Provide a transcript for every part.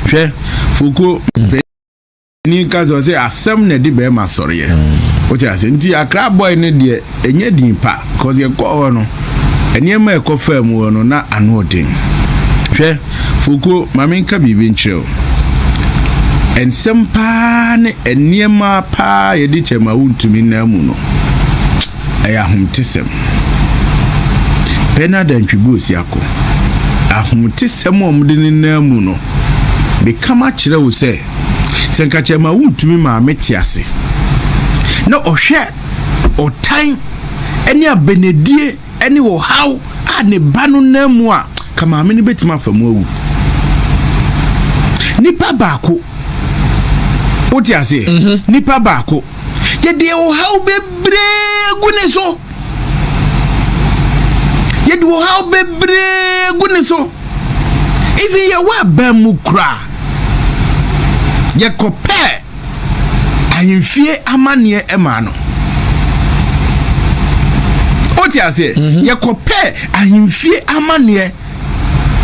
Hwɛ, Foko, ni ka sɛ ɔsɛ asɛm na ɛde bɛrima sɔreɛ. Wote ase? Nti Accra Boy no deɛ, ɛnyɛ din pa, cause yɛkɔɔ hɔ no, nneɛma a ɛkɔ faa mu hɔ no na ano ɔden. Hwɛ, Foko, maame, nka biribi nkyerɛ wo. Nsɛm paa ne nneɛma paa yɛde kyɛ ma wontumi nan mu no, ɛyɛ ahomtesɛm. Bernard Antwi Boasiako, ahomtesɛm a wɔde ne nan mu no, mekama kyerɛ wo sɛ nka kyɛ ma wontumi maame te ase na ɔhwɛ ɔtan ne abenedie ne ɔhaw a ne ba no nan mu a, ka maame no bɛtumi afa mu awu. Nipa baako, wote aseɛ? Nipa baako, yɛde ɔhaw bebree gu ne so, yɛde ɔhaw bebree gu ne so. Even yɛwɔ aban mu koraa, yɛkɔpɛ ahemfie amanneɛ ma no. Wote aseɛ? Yɛkɔpɛ ahemfie amanneɛ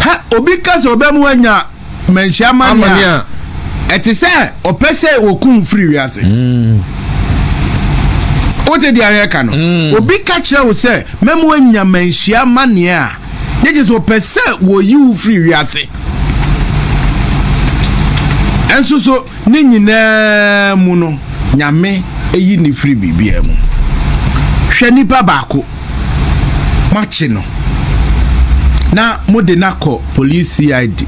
ha. Obi ka sɛ ɔbɛmu anya manhyia amanneɛ a, ɛte sɛ ɔpɛ sɛ wɔkum firi wiase. Wote deɛ yɛka no? Obi ka kyerɛ wo sɛ mɛmu anya manhyia amanneɛ a, ne gye sɛ ɔpɛ sɛ wɔyi wo firi wiase. Ɛnso so ne nyinaa mu no, Nyame eyi ne firi biribiara mu. Hwɛ, nipa baako makye no na mode no akɔ police CID,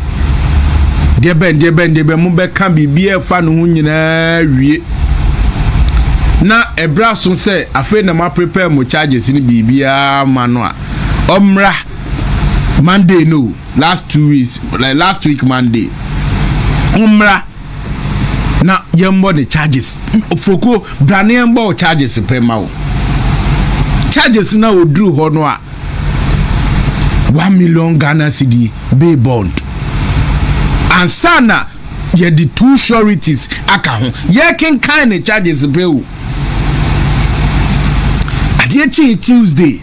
deɛ bɛn, deɛ bɛn, deɛ bɛn, mobɛka biribiara fa ne ho nyinaa wie na ɛberɛ aso sɛ afei na ma prepare mo charges ne biribiara ma no a, ɔmmra Monday no, last 2 weeks, like last week Monday, ɔmmra na yɛmmɔ ne charges. Foko, bra ne yɛmmɔ wo charges pɛ ma wo charges. Na oduru hɔ no a, 1 million Ghana cedi bail bond ansa na yɛde two sureties aka ho. Yɛkenkan ne charges pɛ o. Adeɛ kyee Tuesday,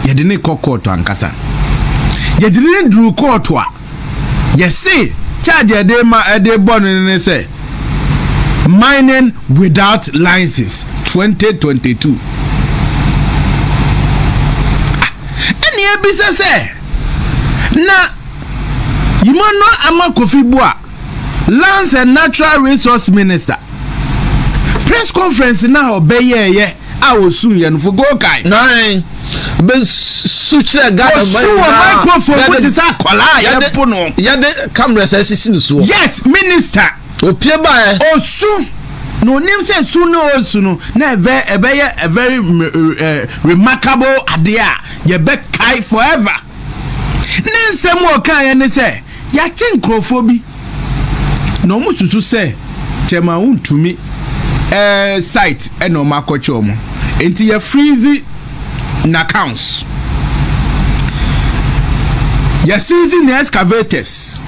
yɛde ne kɔ court ankasa. Yɛde ne duru court a, yɛse charge yɛde ma ɛde bɔ no ne sɛ mining without license 2022. Ɛne ebisa sɛ na Emmanuel Armah Kofi Buah, Lands and Natural Resource Minister, press conference na ɔbɛyɛɛyɛ a osun yɛ no, fo go kae. Nine bɛ su kyerɛ Ghana. Osu wɔ microphone mu te sɛ akɔlaa a yɛpo no. Yɛde cameras asisi ne soɔ. Yes, minister. Opie baɛ. Osu na onim sɛ su ne osu no na ɛbɛ ɛbɛyɛ a very remarkable adeɛ a yɛbɛkae forever. Ne nsɛm a ɔkaeɛ ne sɛ yɛakye nkurɔfoɔ bi na wɔn susu sɛ Chairman Wontumi site ɛna wɔn akɔkye wɔn, nti yɛ freeze n'accounts, yɛ seize ne excavators,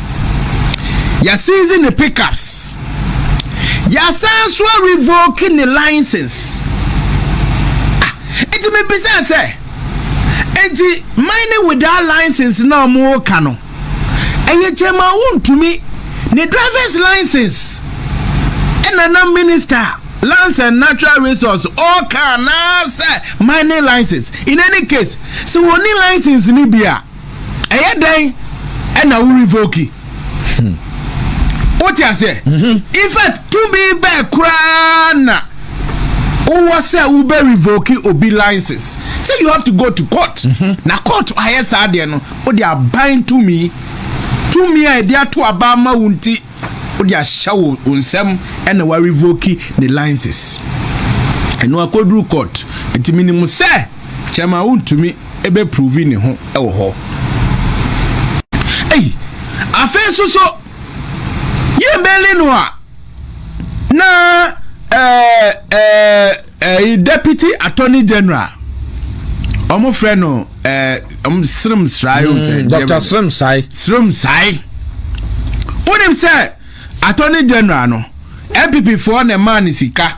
yɛ seize ne pickups, yɛasan so revoke ne license. Ah, nti mebisa sɛ, nti mining without license na ɔmo ka no, ɛyɛ Chairman Wontumi ne driver's license ɛna na Minister Lands and Natural Resource ɔka anaasɛ mining license? In any case, sɛ wɔni license ni bi a, ɛyɛ dɛn ɛna wo revoke? Wote aseɛ? In fact, tumi bɛɛ koraa na wowɔ sɛ wobɛ revoke obi license? Sɛ you have to go to court na court ayɛ saa deɛ no. Wode aban tumi, tumi a yɛde ato aba ama wo, nti wode ahyɛ wo nsɛm ɛna wa revoke ne license. Ɛno akɔduru court, nti menim sɛ Chairman Wontumi ɛbɛ prove ne ho ɛwɔ hɔ. Ei, afei nso so yɛn bɛli no a, na ɛɛ ɛɛ ɛɛ Deputy Attorney General, ɔmo frɛ no ɔmo Srem Sai o sɛ Dr Srem Sai. Srem Sai. Wonim sɛ Attorney General no, NPP foɔ na ɛmaa ne sika,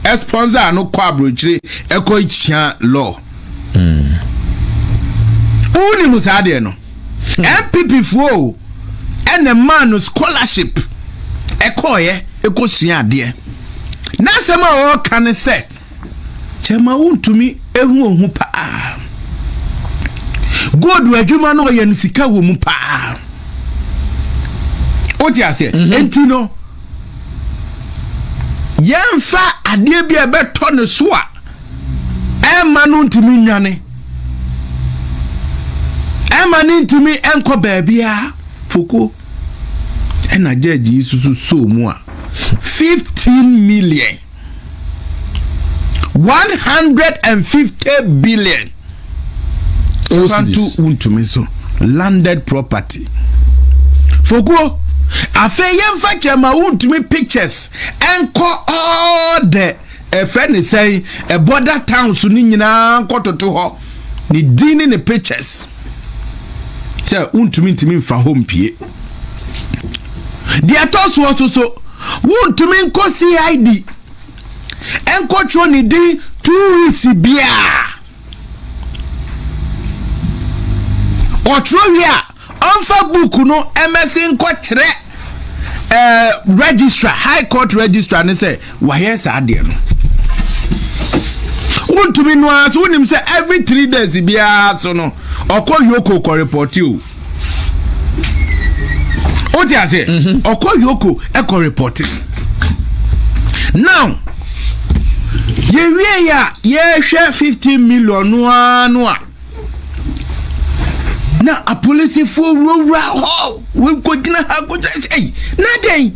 ɛsponsor no kɔ aburokyire ɛkɔ sua law. Wonim saa deɛ no? NPP foɔ o. Ɛna ɛmaa no scholarship ɛkɔɔeɛ ɛkɔsua adeɛ. N'asɛm a ɔreka ne sɛ, Kyɛma wontumi ehu ohu paa. Gold adwuma no ɔyɛ no sika wɔ mu paa. Wote aseɛ? Enti no, yɛmfa adeɛ bi a ɛbɛtɔ ne so a ɛmma no ntumi nnwane, ɛmma no ntumi nkɔ baabiara. Foko ɛna judge yi soso soo mu a 15 million 150 billion fanto wontumi so landed property. Fokuo, afei yɛmfa kyɛ ma wontumi pictures ɛnkɔ all the ɛfrɛ ne sɛn, border towns no nyinaa nkɔtoto hɔ, ne din ne ne pictures, sɛ wontumi ntumi mfa hɔ mpie. Deɛ ɛtɔ soɔ so so wontumi nkɔ CID ɛnkɔtwerɛ ne din 2 weeks biaa. Ɔtwerɛ wie a, ɔmfa book no ɛmɛsi nkɔkyerɛ registrar, High Court registrar ne sɛ wayɛ saa adeɛ no. Wontumi no ara so, wonim sɛ every 3 days biara so no ɔkɔ EOCO kɔ report o. Wote aseɛ? Ɔkɔ EOCO ɛkɔ report. Now yɛwie yɛ a, yɛhwɛ 15 million no ara no a, na apolisifoɔ wurawura hɔ, wɔkɔgyina ha kɔgyina sɛ ɛyi na dɛn.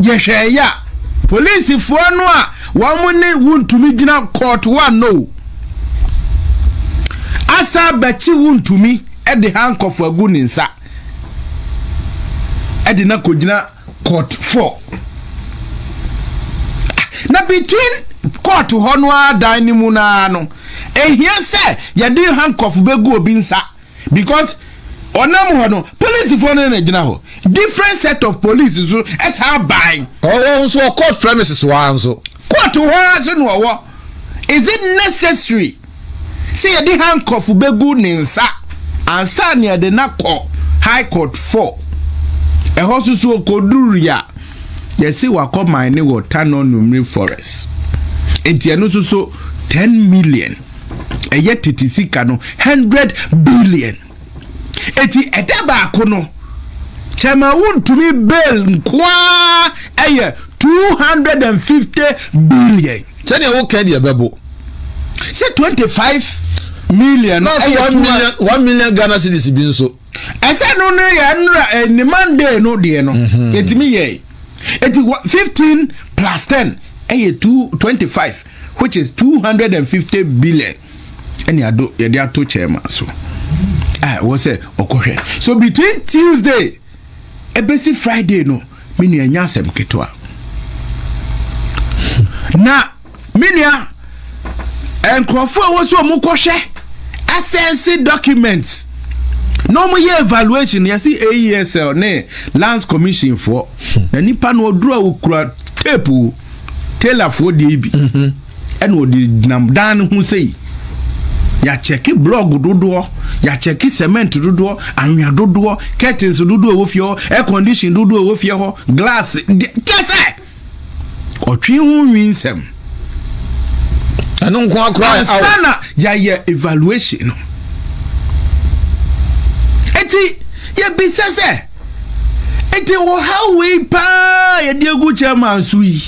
Yɛhwɛ yɛ a, polisifoɔ no a wɔn ne wontumi gyina court one no asa bɛkye wontumi de handcuff agu ne nsa ɛde na kɔgyina court four. Na between court hɔ no ara dan no mu naa no, ehia sɛ yɛde handcuff bɛgu obi nsa because ɔnam hɔ no, polisifoɔ no na gyina hɔ, different set of police nso ɛsan ban. Ɔwɔ nso wɔ court premises wa nso. Court hɔ ara so na ɔwɔ. Is it necessary sɛ yɛde handcuff bɛgu ne nsa ansa ne yɛde na kɔ High Court four ɛhɔ so so? Okoduru a, yɛsi wakɔ mine ne wɔ Tano Nimiri Forest, nti ɛno nso so 10 million, ɛyɛ tete sika no 100 billion. Eti ɛda baako no, Chairman Wontumi bail nkoaa ɛyɛ 250 billion. Sɛdeɛ woka deɛ bɛbo. Sɛ 25 million. Na so 1 million, 1 million Ghana cedis bi nso. Ɛsɛ no no yɛ nnura ne Monday no deɛ no yɛtumi yɛ. Eti 15 plus 10 ɛyɛ 225, which is 250 billion, ɛne ado yɛde ato chairman so a ɛwɔ sɛ ɔkɔhwɛ. So between Tuesday ɛbɛsi Friday no, me nua, nya asɛm ketewa na me nua, nkurɔfoɔ a ɛwɔ sɛ ɔmo kɔhwɛ asɛnse documents na ɔmo yɛ evaluation, yɛsi AESL ne Lands Commission foɔ, na nipa no ɔduru a okura tape o, tailorfoɔ deɛ yi bi, ɛna ɔde nam dan no ho sɛyi, yɛakyɛke block dodoɔ, yɛakyɛke cement dodoɔ, anwea dodoɔ, curtains dodoɔ a ɛwɔ fie hɔ, air condition dodoɔ a ɛwɔ fie hɔ, glass deɛ kyɛ sɛ ɔtwe ho nwi nsɛm. Ɛno nko akora. Ansa na yɛayɛ evaluation no, eti yɛbisa sɛ, eti ɔhaw wei paa yɛde agu chairman so yi,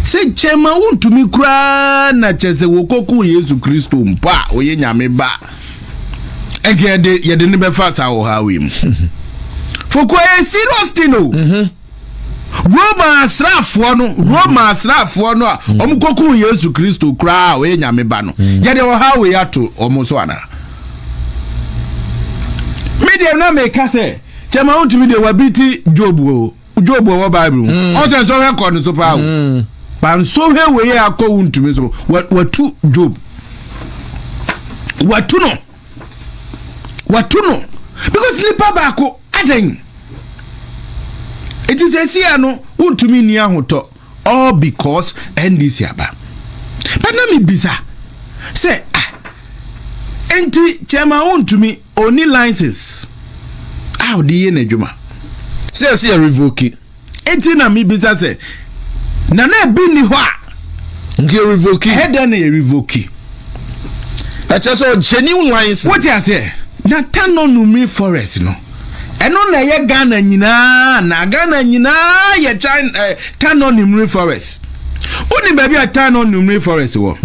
sɛ chairman wontumi koraa na kyerɛ sɛ wɔkɔku Yesu Kristo mpo a ɔyɛ Nyame ba, ɛnka yɛde ne bɛfa saa ɔhaw yi mu. Foko, ɛyɛ serious thing o. Roma asraafoɔ no, Roma asraafoɔ no a ɔmo kɔku Yesu Kristo koraa a ɔyɛ Nyame ba no, yɛde ɔhaw wei ato ɔmo so anaa? Me deɛ na meka sɛ chairman wontumi deɛ wabi ti Job o, Job wɔ Bible mu, ɔsɛ nsɔhwɛ kɔ no so paa o, ba nsɔhwɛ wei a akɔ wontumi so, watu Job, watu no, watu no, because nipa baako adan eti sɛ esi ya no, wontumi nni ahotɔ, all because NDC aba. But na mi bisa sɛ, ah, nti chairman wontumi oni license. A ɔde yɛ n'adwuma. Sɛ yɛsɛ yɛ revoke. Eti na mebisa sɛ, nana ebi ni hɔ a nka yɛ revoke. Ɛyɛ dɛn na yɛ revoke? Ɛkyɛ sɛ genuine license. Wote aseɛ? Na Tano Nimiri Forest no, ɛno na ɛyɛ Ghana nyinaa, na Ghana nyinaa yɛ China Tano Nimiri Forest. Wonim baabi a Tano Nimiri Forest wɔ?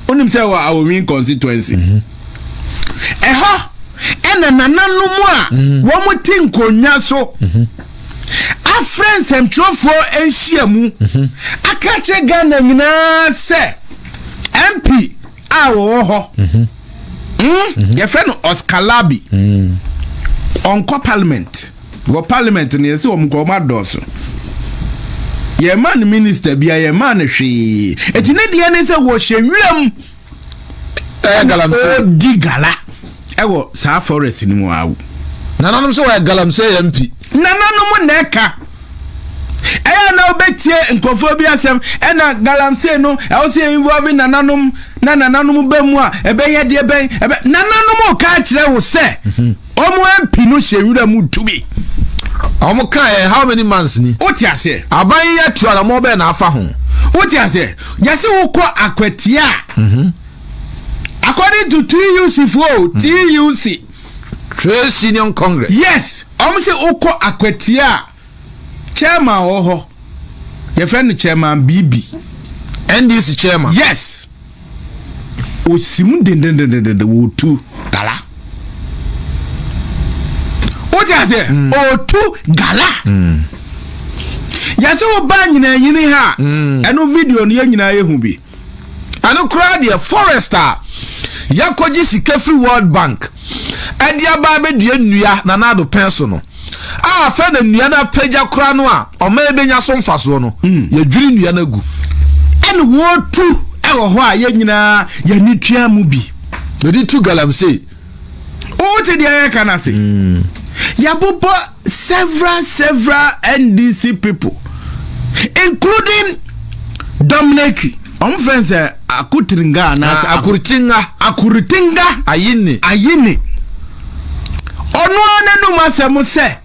Wonim sɛ wɔ Awowin constituency. Ɛhɔ ɛna nananom a wɔn te nkonnwa so afrɛ nsɛmtwerɛfoɔ nhyia mu aka kyerɛ Ghana nyinaa sɛ MP a wɔwɔ hɔ, yɛfrɛ no Oscar Larbi, ɔnkɔ parliament. Wɔ parliament no, yɛsɛ wɔn kɔ, wɔn adɔɔso. Yɛma no minister bia, yɛma no hwee. Eti ne deɛ ne sɛ wɔhyɛ nwuram. Ɛyɛ galamsey. Ɔdi gala ɛwɔ saa forest no mu awo. Nananom sɛ wɔyɛ galamsey MP. Nananom na ɛka. Ɛyɛ na wobɛtie nkurɔfoɔ bi asɛm, ɛna galamsey no ɛwɔ sɛ involve nananom, na nananom bɛ mu a ɛbɛyɛ deɛ bɛn ɛbɛ. Nananom ka kyerɛ wo sɛ ɔmo MP no hyɛ nwura mu tumi. Ɔmo ka yɛ how many months ni? Wote aseɛ? Aban yi atu anamɔ bɛɛ na afa ho. Wote aseɛ? Yɛsɛ wokɔ Akwatia a, according to TUC foɔ, TUC, Trade Union Congress. Yes, ɔmo sɛ wokɔ Akwatia a, chairman wɔ hɔ, yɛfrɛ no Chairman Bibi. NDC chairman. Yes, osim dendendendende, wɔtu gala. Wote aseɛ? Ɔtu gala. Yɛsɛ wo ba nyinanyini ha a, ɛno video no yɛn nyinaa yɛhu bi. Ɛno koraa deɛ, forest a yɛakɔgye sika firi World Bank ɛde aba abɛdua nnua Nana Ado pɛn so no a, afei na nnua no apagya koraa no a ɔma yɛbɛnya so mfasoɔ no, yɛdwiri nnua no agu. Ɛne wɔtu ɛwɔ hɔ a yɛn nyinaa yɛni tua mu bi. Yɛde tu galamsey. Wote deɛ yɛka no ase? Yɛabobɔ several NDC people, including Dominic, ɔmo fɛn sɛ Akutiringa anaasɛ Ah, Akuritinga. Akuritinga. Ayine. Ayine. Ɔno ara n'anum asɛm sɛ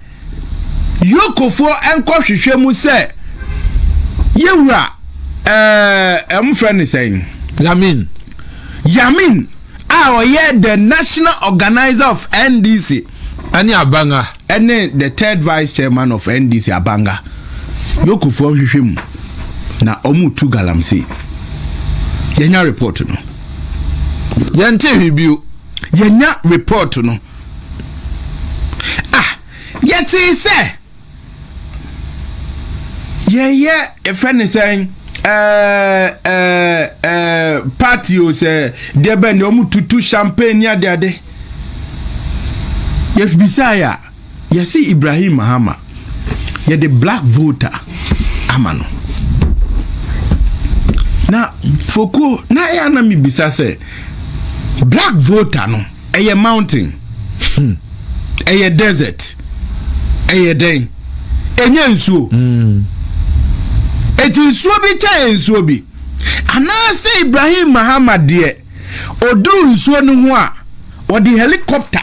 yokofoɔ nkɔhwehwɛ mu sɛ yɛwura ɛmo frɛ ne sɛn? Yamin. Yamin a ɔyɛ the national organizer of NDC. Ɛne Abanga. Ɛne the third vice chairman of NDC, Abanga. Yokofoɔ nhwehwɛ mu na ɔmo tu galamsey. Yɛnya report no. Yɛnte hwee bio. Yɛnya report no. Ah, yɛtee sɛ yɛyɛ, yɛfrɛ ne sɛn, ɛɛ ɛɛ ɛɛ party o, sɛ deɛ bɛn deɛ, ɔmo tutu champagne ne adeade. Yɛbisaeɛ a, yɛsi Ibrahim Mahama, yɛde Black Volta ama no. Na fokuo na ɛyɛ ana mebisa sɛ Black Volta no ɛyɛ mountain, ɛyɛ desert, ɛyɛ dɛn? Ɛnyɛ nsuo? Eti nsuo bi kyɛn nsuo bi, anaasɛ Ibrahim Mahama deɛ, oduru nsuo no ho a, ɔde helicopter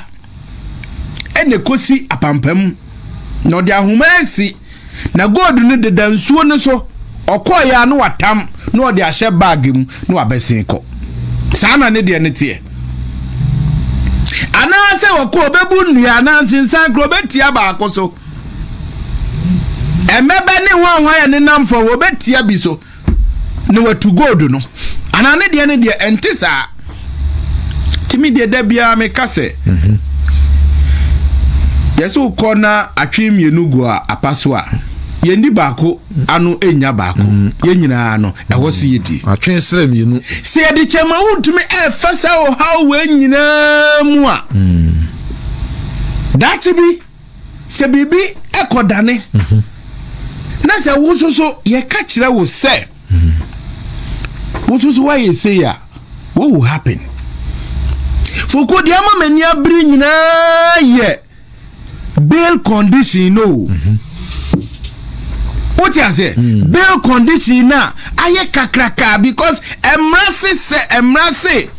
ɛna ekosi apampam na ɔde ahoma asi na gold no deda nsuo no so, ɔkɔɔ yɛ a na watam na ɔde ahyɛ bag mu na wabɛsen kɔ? Saa na ne deɛ ne teɛ, anaasɛ ɔkɔ ɔbɛbu nnua anaa nsensan koro ɔbɛtia baako so, ɛmɛbɛ ne hwanhwan yɛ nenam fam, ɔbɛtia bi so na watu gold no, anaa ne deɛ ne deɛ ɛnte saa? Timi deɛ, da biara meka sɛ yɛsɛ wokɔ na atwe mmienu gu a apa so a, yɛndi baako ano ɛnya baako. Yɛn nyinaa no ɛwɔ se yɛdi. Atwe serɛ mmienu. Sɛ yɛde kyɛma wontumi ɛfa saa ɔhaw wei nyinaa mu a, daakye bi sɛ biribi ɛkɔdane na sɛ wo nso so yɛka kyerɛ wo sɛ wo nso so woayɛ sei a, what will happen? Foko deɛ ama m'ani abere nyinaa yɛ bail condition no. Wote aseɛ? Bail condition na ayɛ kakraka because mmara se sɛ mmara se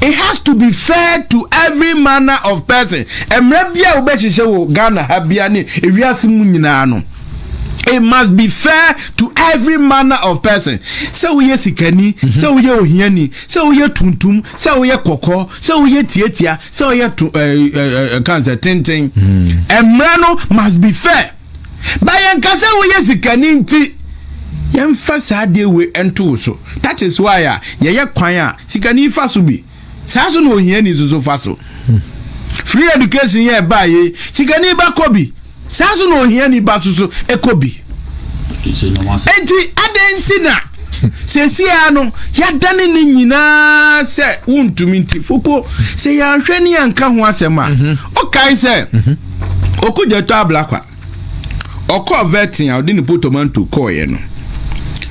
It has to be fair to every manner of person. Mmerɛ bi a wobɛhyehyɛ wɔ Ghana ha bia ne ewiase mu nyinaa no, it must be fair to every manner of person. Sɛ woyɛ sikani, sɛ woyɛ ohiani, sɛ woyɛ tuntum, sɛ woyɛ kɔkɔɔ, sɛ woyɛ tietia, sɛ woyɛ to ɛɛ ɛɛ kan sɛ tenten, mmerɛ no must be fair. Ba yɛn kasa woyɛ sikani nti yɛmfa saa adeɛ wei nto wo so. That is why a yɛyɛ kwan a sikani fa so bi, saa so na ohiani nso fa so. Free education yɛ ɛbaa yɛ, sikani ba kɔ bi, saa so na ohiani ba so so ɛkɔ bi. Enti adan nti na seesia no yɛadane ne nyinaa sɛ wontumi nti foko sɛ yɛanhwɛ ne yɛnka ho asɛm a, ɔkae sɛ Okudzeto Ablakwa ɔkɔɔ vetting a ɔde ne potomanto kɔɔeɛ no,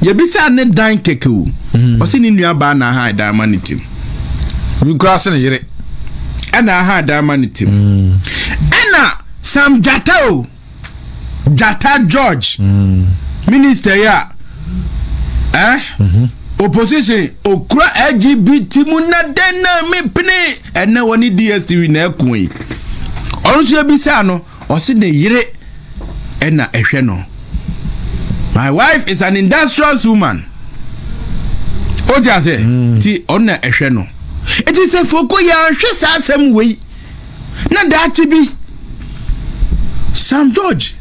yɛbisa ne dan kɛkɛ o, ɔsɛ ne nua baa na aha dan ma ne tim. Bi koraa se ne yere. Ɛna aha dan ma ne tim. Ɛna Sam Jata o, Jata George, minister yi a opposition okura LGBT mu na den na mepene ɛnɛ wɔ ne DSTV na ɛko yi, ɔno nso yɛbisa no, ɔsi ne yere ɛna ɛhwɛ no. "My wife is an industrious woman." O ti ase ti ɔno na ɛhwɛ no. Eti sɛ foko yɛ ahwɛ saa asɛm wei na daakye bi Sam George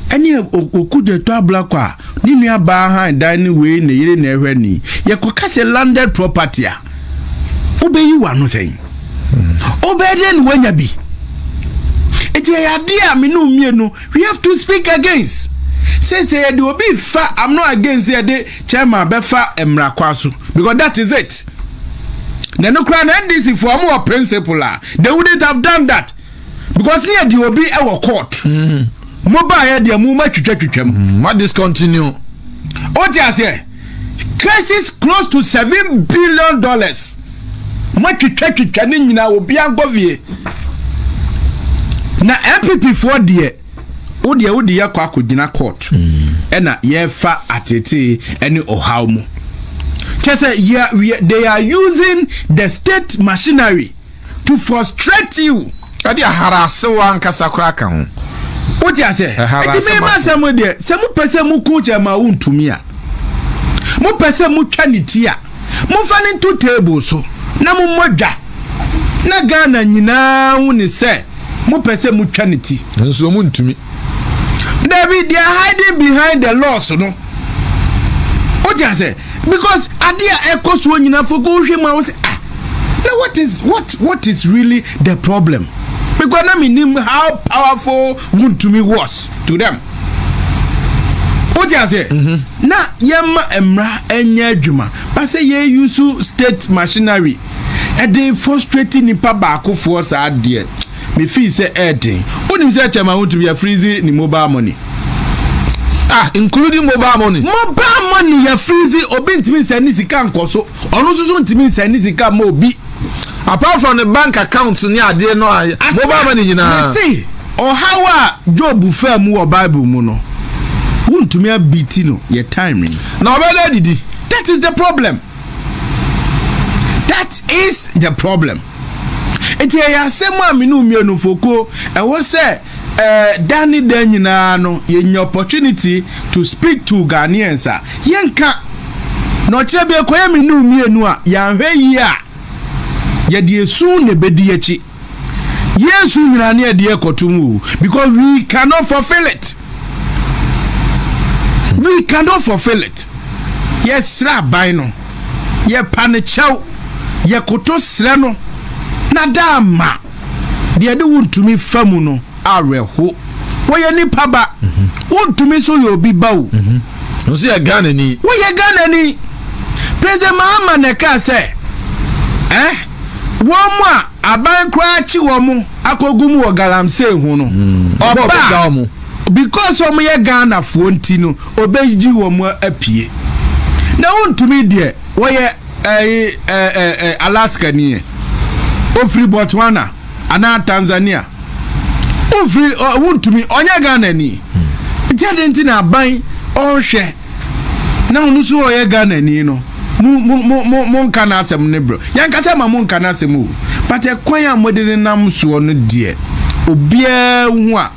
ɛne Okudzeto Ablakwa a ne nua baa han dan ne wei ne yere na ɛhwɛ ni, yɛkɔka sɛ landed property a, wobɛyi w'ano sɛn? Wobɛyɛ dɛn ne woanya bi? Eti ɛyɛ adeɛ a me ne wo mmienu we have to speak against. Sɛ yɛde obi fa, I'm not against yɛde chairman bɛfa mmara kwa so, because that is it. Na no kora na NDC foɔ ɔmo wɔ principle a, they wouldn't have done that, because ne yɛde obi ɛwɔ court. Mo baayɛ deɛ, mo ma twitwa twitwa mu. Ma discontinue. O ti aseɛ, cases close to $7 billion, mo twitwa twitwa ne nyinaa, obi ankɔ fie. Na NPP foɔ deɛ, wo deɛ wode yɛ kɔ akɔgyina court, ɛna yɛfa atete ɛne ɔhaw mu kyɛ sɛ they are using the state machinery to frustrate you. Ɛde aharase wa ankasa koraa ka ho. Wote ase? Ɛhara ɛti asɛm mema ase. Asɛm deɛ, sɛ mopɛ sɛ moku kyɛ ma wontumi a, mopɛ sɛ motwa ne ti a, momfa ne nto table so na mommɔ dwa na Ghana nyinaa hu ne sɛ mopɛ sɛ motwa ne ti. Nso ɔmu ntumi. Dabi, they are hiding behind the laws no. Wote ase? Because ade a ɛkɔ soɔ nyinaa, foko wohwɛ mu a, wo sɛ, ah, na what is really the problem? Because na menim how powerful Wontumi was to them. Wote ase? Na yɛma mmara ɛnyɛ adwuma ba sɛ yɛ use state machinery ɛde frustrate nipa baakofoɔ saa deɛ, mefii sɛ ɛɛden. Wonim sɛ Chairman Wontumi yɛ freeze ne mobile money? Ah, including mobile money? Mobile money yɛ freeze. Obi ntumi nsɛn ne sika nkɔ so, ɔno nso so ntumi nsɛn ne sika ma obi. Apart from the bank account ne adeɛ no a, mobile money nyinaa. Mese ɔhaw a Job faa mu wɔ Bible mu no, wontumi abiti no yɛ time yi. Na ɔbɛda didi. That is the problem, that is the problem. Nti ɛyɛ asɛm a mene mmienu foko ɛwɔ sɛ da ne da nyinaa no yɛnya opportunity to speak to Ghanaians a yɛnka na ɔkyerɛ bi ɛkɔyɛ me ne mmienu a yɛanhwɛ yie a, yɛde esu na ebedi akyi. Yesu nyinaa ne yɛde ɛkɔto mu o, because we cannot fulfill it, we cannot fulfill it. Yɛsrɛ aban no, yɛpa ne kyɛw, yɛkoto srɛ no na daa ma deɛ de wontumi fa mu no awerɛho. Wɔyɛ nipa ba, wontumi nso yɛ obi ba o. Nso yɛ Ghana ni. Woyɛ Ghana ni. President Mahama na ɛkaa sɛ wɔn mu a aban koraa kyi wɔn mo akɔgu mu wɔ galamsey ho no, ɔba ɔba wɔn. Because wɔn yɛ Ghanafoɔ nti no, ɔbɛgye wɔn mu apue. Na wontumi deɛ, wɔyɛ ɛɛ ɛɛ ɛɛ Alaska ni yɛ, ofiri Botswana anaa Tanzania, ofiri ɔ wontumi ɔnyɛ Ghana ni. Nti adi nti na aban ɔnhwɛ na ɔno nso ɔyɛ Ghana ni no. Mo mo mo mo monka n'asɛm ne brɛ. Yɛnkasa ma monka n'asɛm o. But ɛkwan a mode ne nam soɔ no deɛ, obiara hu a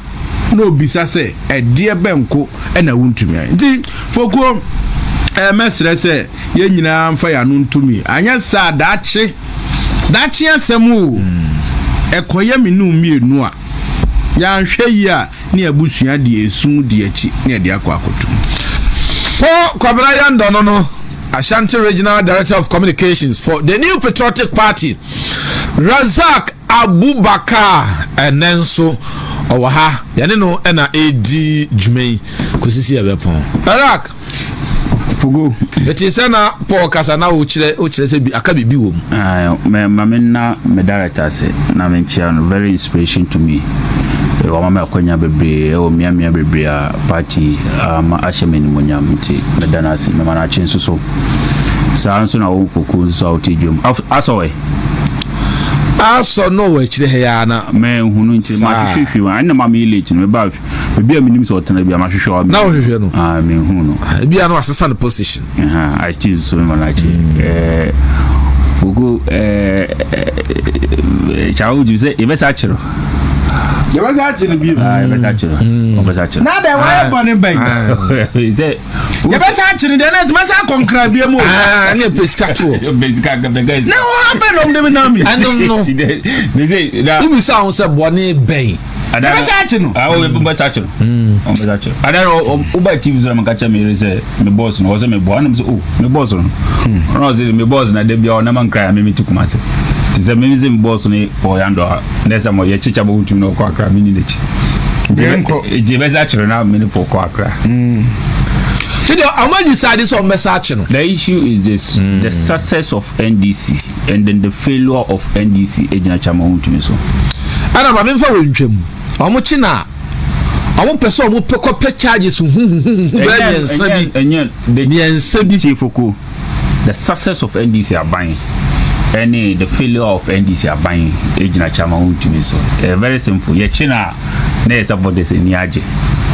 na obisa sɛ ɛdeɛ bɛnko ɛna wontumi ayɛ. Nti fokuo ɛɛ mɛsrɛ sɛ yɛn nyinaa mfa yɛn ano ntom yi. Anyɛ saa daakye daakye asɛm o. Ɛkɔyɛ me ne wo mmienu a yɛanhwɛ yie a ne abusua de esu di akyi ne ɛde akɔ akɔto mu. Paul Kwabena Yandɔ no, Ashanti Regional Director of Communications for the New Patriotic Party, Razak Abubakar, ɛnɛ nso ɔwɔ ha, yɛne no ɛna ɛredi dwuma yi kɔsi si ɛbɛpɔn. Razak, Fogo. Ɛti sɛ na Paul kasa na wokyerɛ sɛ bi aka biribi wɔ mu. Ma me nna me director ase na menkyia no, very inspiration to me. Wama me akwanya bebree ɛwɔ mmeammea bebree a party ama ahyɛ me animuonyam, nti meda no ase. Mema no akye nso so. Saa nso na wo Fokuo nso so a wote dwom. Asɔ ɛ? Asɔ no wɔ akyire ha yi ara na. Manhunu nti mahwehwehwɛ mu. Ɛnna ma meyɛ late no mebaa baabi a menim sɛ ɔtena bi a mahwehwɛ hɔ. Na wohwehwɛ no? Ah, menhu no. Ebi a na wasesa ne position. I still so mema no akye. Fokuo kyawo gyim sɛ yɛbɛsa akyerɛ. Yɛbɛsa akye no bio. Yɛbɛsa akyerɛ. Ɔbɛsa akyerɛ. Na dɛ wayɛ bɔne bɛn? Sɛ yɛbɛsa akye no deɛ na ɛtumi sɛ akɔnkra bia mu o. Ɛne ɛpɛ sika toɔ. Na wɔn abɛ nom de mi nam yi. Ɛnom no. Wobisa ho sɛ bɔne bɛn. Yɛbɛsa akye no. Wobɛsa akye no. Ɔbɛsa akye no. Ada no woba TV so na meka kyerɛ me yere sɛ me boss no ɔsɛ me boa ɛna me sɛ oh me boss no. Ɔna ɔsɛ me boss na da bia ɔnam nkran a me me ti Kumase. Te sɛ me sɛ me boss no Paul Yandɔ a na ɛsɛ mo yɛkyekyɛ bɔ wotumi na ɔkɔ Accra me ni n'akyi. Nti yɛbɛsa akye no na me ne Paul kɔ Accra. Nti deɛ ɔmo decide sɛ ɔmo bɛsa akye no. The issue is this, the success of NDC and then the failure of NDC egyina Chairman Wontumi so. Ɛna maame nfa wɔ ntwam ɔmo kye na ɔmo pɛ sɛ ɔmo pɛ kɔ pɛ charges huhuhuhu bɛyɛ mmiɛnsa bi mmiɛnsa bi. Tie Foko, the success of NDC aban ɛne the failure of NDC aban egyina Chairman Wontumi so. Ɛyɛ very simple. Yɛkye na na yɛ supporters ani agye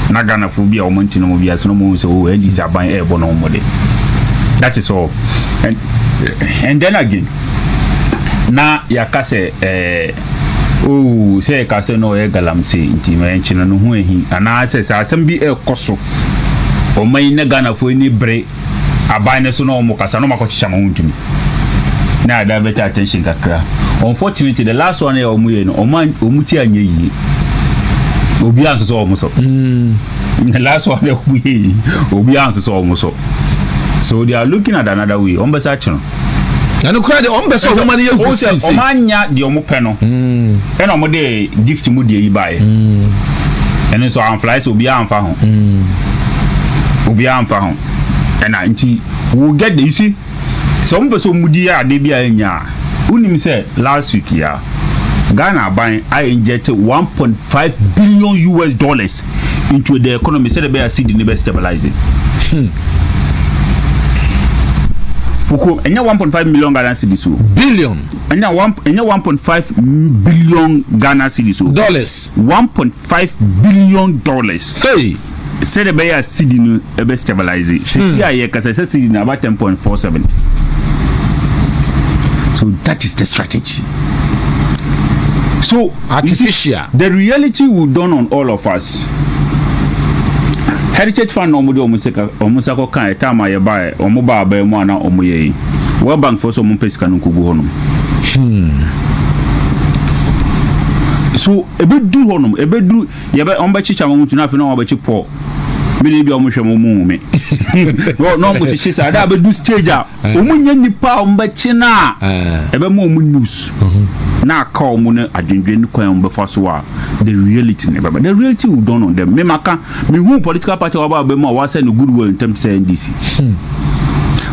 na Ghanafoɔ bi a wɔn nti no mo bi ase na wɔn sɛ oh NDC aban ɛrebɔ na wɔn de. That is all. And then again, na yɛaka sɛ oh sɛ yɛka sɛ na ɔyɛ galamsey nti ma yɛnkye no no ho ahi anaasɛ sɛ asɛm bi ɛrekɔ so ɔman yi na Ghanafoɔ ani bere aban no so na wɔn kasa na wɔn akɔkyekyɛ ma wɔn ntumi na yɛ divert attention kakra. Unfortunately, the last one yɛ wɔn yɛ no wɔn ti anyɛ yie, obiara nsosɔ wɔn so. The last one yɛ wɔn yɛ yi, obiara nsosɔ wɔn so, so they are looking at another way wɔn bɛsa akyi no. Ɛno kora deɛ ɔmo pɛ sɛ ɔmo ma no yɛ hu sisi. Ɔmo anya deɛ ɔmo pɛ no ɛna ɔmo de gift mu deɛ yi baeɛ ɛno nso amfly sɛ obiara amfa ho, obiara amfa ho ɛna nti we get the, you see, sɛ ɔmo pɛ sɛ ɔmo di ade bi a ɛnya a wonim sɛ last week ya Ghana aban a inject US$1.5 billion into the economy sɛdeɛ ɛbɛyɛ a cedi ne bɛ stabilize. Fuko ɛnyɛ 1.5 million Ghana cedis o. Billion. Ɛnyɛ one, ɛnyɛ 1.5 billion Ghana cedis o. Dollars. $1.5 billion. Hey. Sɛdeɛ ɛbɛyɛ a cedi no ɛbɛ stabilize. Sisi a yɛ kasa sɛ cedi no aba 10.47. So that is the strategy. So artificial. The reality will dawn on all of us. Heritage Fund na wɔn de wɔn sika wɔn nsa kɔ kan ɛtam a yɛba wɔn ba abɛn mu a na wɔn yɛ yi. World Bank fo sɛ wɔn mpɛ sika no nkogu hɔ nom. So ebeduru hɔ nom, ebeduru yɛbɛ wɔn bɛkyekyɛ wɔn tu na afei na wɔn abɛkye Paul. Mi na ebi a wɔn hwɛ wɔn mu mi. Na wɔn kyekye saa ada abedu stage a wɔn nyɛ nipa a wɔn bɛkye na ɛbɛma wɔn news na aka wɔn no adwendwen ne kwan a wɔn bɛfa so a the reality ne bɛba. The reality will dawn on them. Mema me hu political party a waba abɛn mu a wasɛ no good will in terms sɛ NDC.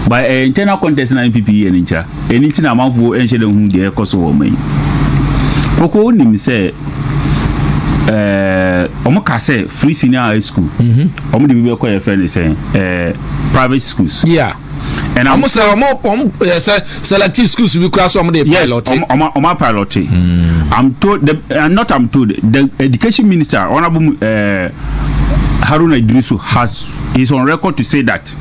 But internal contest na NPP yɛ ne nkyira. Ɛni nti na amanfoɔ nhyɛ dɛ hu deɛ ɛkɔ so wɔ ɔman yi. Koko nim sɛ ɔmo ka sɛ free senior high school. Ɔmo de bi bɛkɔ yɛ fɛ ne sɛ private schools. And ɔmo sɛ ɔmo yɛ sɛ selective schools bi kura so ɔmo de pilot. Yes, ɔmo pilot. I'm told the not I'm told, the education minister, Honourable Haruna Idrisu, has is on record to say that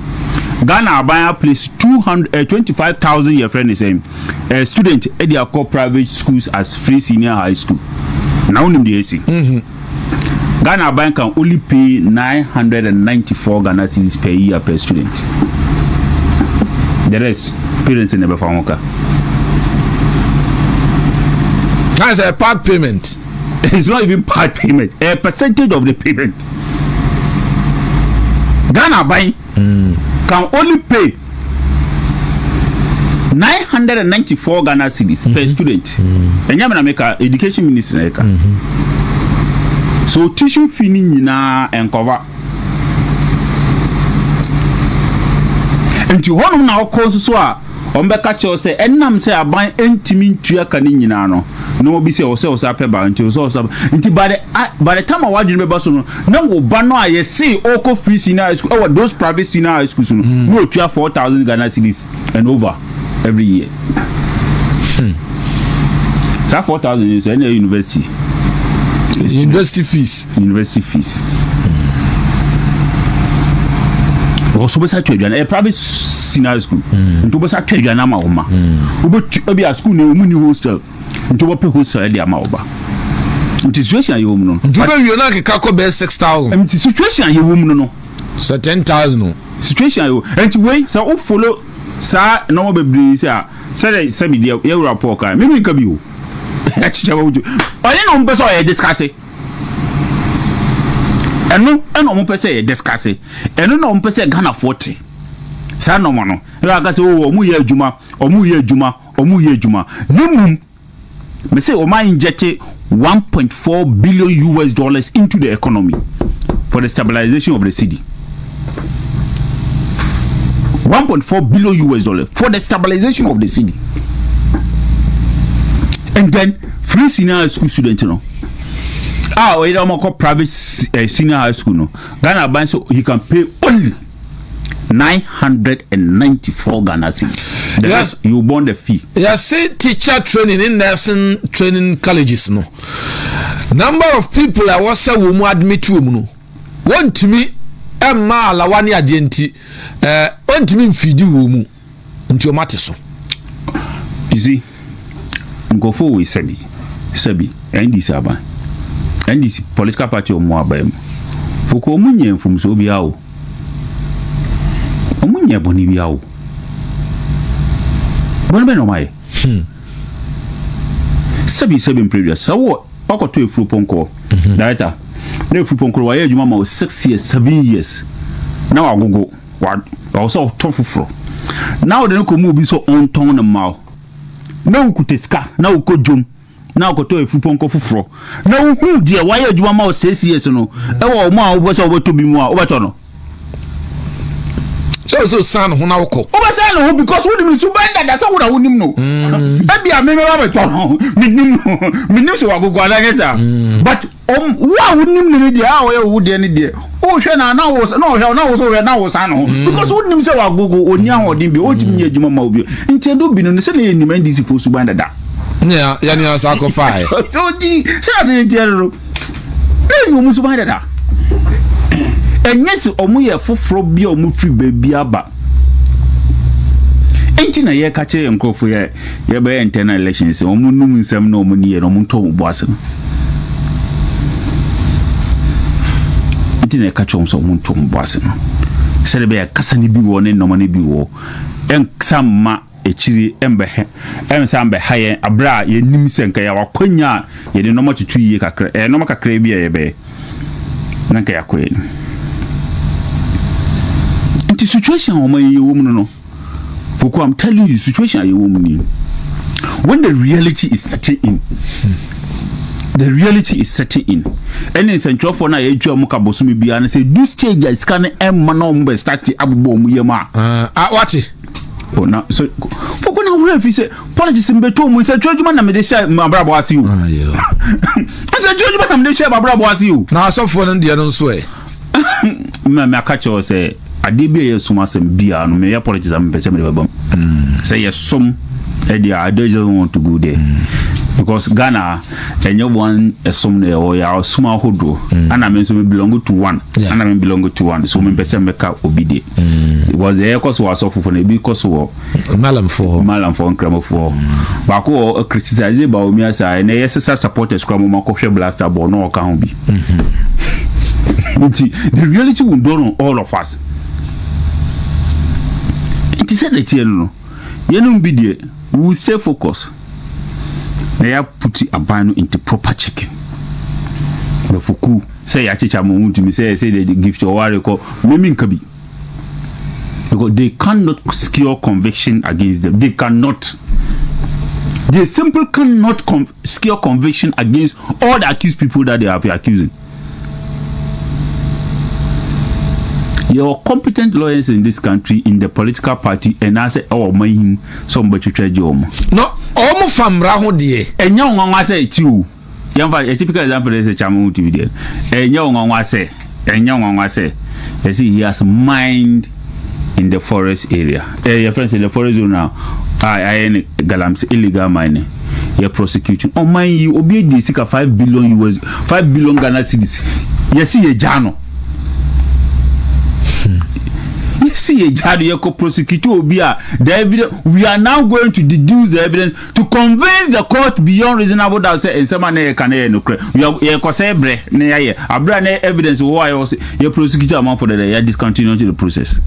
Ghana aban aplace 225,000, yɛfrɛ ne sɛn, student ɛde akɔ private schools as free senior high school. Na wonim deɛ ɛsi? Ghana aban can only pay 994 Ghana cedis per year per student. The rest, parents na ɛbɛfa ho ka. That's a part payment. It's not even part payment, a percentage of the payment. Ghana aban can only pay 994 Ghana cedis per student. Ɛnyɛ mi na meka, education ministry na ɛka. So tuition fee ni nyinaa nkɔva. Nti hɔnom na ɔkɔ nso so a, wɔn bɛka kyerɛw sɛ ɛnam sɛ aban ntumi ntua ka ne nyinaa no, na wɔbi sɛ ɔsɛ apɛ ba, nti ɔsɛ nti by the time a wadwene bɛba so no, na wo ba no a yɛse ɔkɔ free senior high school ɛwɔ those private senior high schools no, na otua 4,000 Ghana cedis and over every year. Saa 4,000 yi so, ɛna university University fees. University fees. Because wobɛsa twa aduane, ɛyɛ private senior high school, nti wobɛsa twa aduane ama wo ma wobɛtu. Ebi a school no ɔmu ni hostel, nti wobɛpɛ hostel ɛde ama wo ba. Nti situation a yɛwɔ mu no, Nti wobɛwie no akeka kɔ bɛyɛ 6,000. Nti situation a yɛwɔ mu no, Sɛ 10,000 o. Situation a yɛwɔ, nti wei sɛ wo follow saa nneɛma bebree sɛ a, sɛdeɛ sɛbi deɛ yɛwura Paul kan mímu nka bi o, ɛkyekyɛ wɔ wotu ɔyɛ na ɔmo pɛ sɛ ɔyɛ discuss ɛno, ɛna ɔmo pɛ sɛ yɛ discuss ɛno, na ɔmo pɛ sɛ Ghanafoɔ te saa nɔɔma no. Ɛna aka sɛ o, ɔmo yɛ adwuma, ɔmo yɛ adwuma, ɔmo yɛ adwuma. Ne mum mɛ sɛ ɔmo inject US$1.4 billion into the economy for the stabilization of the cedi. US$1.4 billion for the stabilization of the cedi, and then free senior high school student no a ɔyɛ dɛ ɔmo kɔ private senior high school no, Ghana aban so he can pay only 994 Ghana cedis. The rest, you bond the fee. Yɛse teacher training ne nursing training colleges no, number of people a wɔsɛ wɔ mu admit wɔ mu no, wɔntumi ɛmma alawa ne adeɛ, nti wɔntumi mfidi wɔ mu, nti wɔn ate so. You see, nkurɔfoɔ wei, sɛbi sɛbi, NDC aban, NDC political party, ɔmo aban mu foko, ɔmo nyɛ mfomsoɔ biara o, ɔmo nyɛ bɔne biara o. Bɔne bɛ na ɔmo ayɛ? Sɛbi sɛbi, mpere sɛ wɔ wakɔtɔ efuru pɔnkɔ, director, na efuru pɔnkɔ wayɛ adwuma ma o 6 years, 7 years, na wagogo wa ɔwɔ sɛ ɔtɔ foforɔ, na ɔde ne kɔ mu obi sɛ ɔntɔn ne ma o, na wokuta sika na wokɔ dwom na wokɔtɔ efuru pɔnkɔ foforɔ, na wohu deɛ wayɛ adwuma ma o 6 years no ɛwɔ ɔmo a wopɛ sɛ wobɛtɔ bi mu a, wobɛtɔ no? Sɛ o san ne ho na wokɔ. Wobɛsan ne ho because wonim suban dada sɛ wo na wonim no. Ebi a meme wabɛtɔ no, menim no, menim sɛ wagogo ananyɛ saa, but wo a wonim no no deɛ a ɔyɛ wo deɛ no deɛ, wohwɛ na na wo na ɔhwɛ na wo so hwɛ na wo san ne ho because wonim sɛ wagogo, ɔni ahoɔden bi, ɔntumi nyɛ adwuma ma wo bio. Nti ɛdo bi no no sɛne yɛnim NDC fo suban dada. Ne yɛne asa akɔfae. So di sɛ ade ntiɛ no na ɛnyɛ ɔmu suban dada. Ɛnyɛ sɛ ɔmo yɛ foforɔ bi a ɔmo firi baabi aba. Nti na yɛka kyerɛ yɛn nkurɔfoɔ yɛ yɛbɛyɛ internal elections, ɔmo num nsɛm na ɔmo ni yɛ na ɔmo ntɔ ɔmo bo ase no. Nti na yɛka kyerɛ ɔmo sɛ ɔmo ntɔ ɔmo bo ase no, sɛdeɛ bɛyɛ kasa no bi wɔ ne nnɔma no bi wɔ ɛnsa mma akyiri ɛmbɛhɛ ɛnsa mbɛha yɛn abere a yɛnim sɛ nka yɛwɔ akwanya a yɛde nneɛma tutu yie kakra, ɛyɛ nneɛma kakra bi a yɛbɛyɛ na nka yɛakɔ yɛn. Nti situation a wɔn yɛ wɔ mu no, Foko, I'm telling you, situation a yɛwɔ mu ni, when the reality is setting in, the reality is setting in. Ɛne nsɛntwerɛfoɔ no a yɛatwa mu ka bosome biara no sɛ du stage a sika no ɛmma na ɔmo bɛ start abobɔ ɔmo yam a, Ah, wate. Oh, na so Foko na wura fi sɛ politics mbɛtɔ mu, nsɛntwerɛ adwuma na mede hyɛ mabrabɔ ase o. Nsɛntwerɛ adwuma na mede hyɛ mabrabɔ ase o. Na asɔfoɔ no deɛ no nso ɛ? Mɛ aka kyerɛ wo sɛ adeɛ bi a yɛ som asɛm biara no, meyɛ politics a, mepɛ sɛ mede bɛba mu sɛ yɛ som ɛdeɛ, I don't just want to go there. Because Ghana ɛnyɛ one ɛsom na ɛwɔ yɛ ɔsom ahodoɔ. Ana me nso me belong to one. Yeah. Ana me belong to one. So me mpɛ sɛ mɛka obi deɛ. Because ɛyɛ kɔ so wɔ asɔfofo no ebi kɔ so wɔ malamfoɔ hɔ. Malamfoɔ, nkramofoɔ. Baako wɔ criticize Bawumia saa, ɛnɛ yɛsesa supporters kora mo ma kɔhwɛ blaster ball na ɔka ho bi. Nti the reality will dawn on all of us. Nti sɛ de teɛ no, yɛnom bi deɛ, we will stay focused na yɛaput aban no into proper checking. Bɛfoku sɛ yɛakyekyɛ ma wontumi sɛ de gift ɔware kɔ memi nka bi, because they cannot secure conviction against them. They cannot, they simply cannot secure conviction against all the accused people that they have been accusing. Your competent lawyers in this country, in the political party, and I say, oh my him, some bɛtwitwa gye wɔn. No, ɔmo fa mmara ho deɛ. Ɛnyɛ wɔn nwanwa sɛ eti o, yɛnfa a typical example sɛ Chairman Wontumi deɛ, ɛnyɛ wɔn nwanwa sɛ, ɛnyɛ wɔn nwanwa sɛ yɛsi he has mined in the forest area, yɛ fɛn sɛ the forest zone a ayɛ ne galamsey, illegal mining, yɛ prosecuting. Ɔman yi, obi edi sika 5 billion US, 5 billion Ghana cedis, yɛsi yɛ gya no, yɛsi yɛ gya no, yɛkɔ prosecute obi a the evidence, we are now going to deduce the evidence to convince the court beyond reasonable doubt sɛ nsɛm a ne yɛ ka ne yɛ nokorɛ. Yɛkɔ sɛ brɛ ne yɛayɛ abere a ne evidence wɔ hɔ a yɛwɔ sɛ yɛ prosecute amanfo dɛdɛ, yɛ discontinue the process.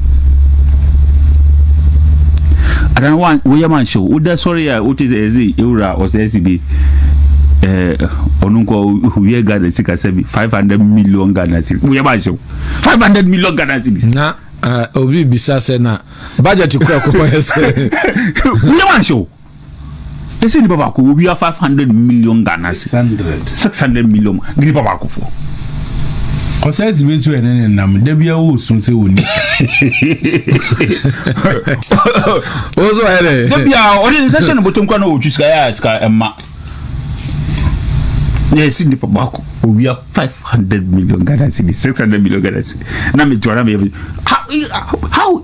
Adan wa woyɛ man hyew woda sɔre a wote sɛ ɛsɛ ewura ɔsɛ ɛsi bi ɔno nkɔ wie Ghana sika sɛ bi 500 million Ghana cedis, woyɛ man hyew 500 million Ghana cedis. Na obi bisa sɛ na budget kura kɔ yɛ sɛ. Woyɛ man hyew ɛsɛ nipa baako owia 500 million Ghana cedis. 600. 600 million, nipa baako fo. Ɔsɛ ɛsi bi so ɛne ne nam dabi a wɔresu sɛ wɔni sika. O so ɔyɛ dɛ. Dabi a ɔde ne nsa hyɛ ne bɔtɔm kora na ɔtwi sika yɛ a sika ɛma na ɛsi nipa baako owia 500 million Ghana cedis, 600 million Ghana cedis, na mi jɔ na mi yɛ how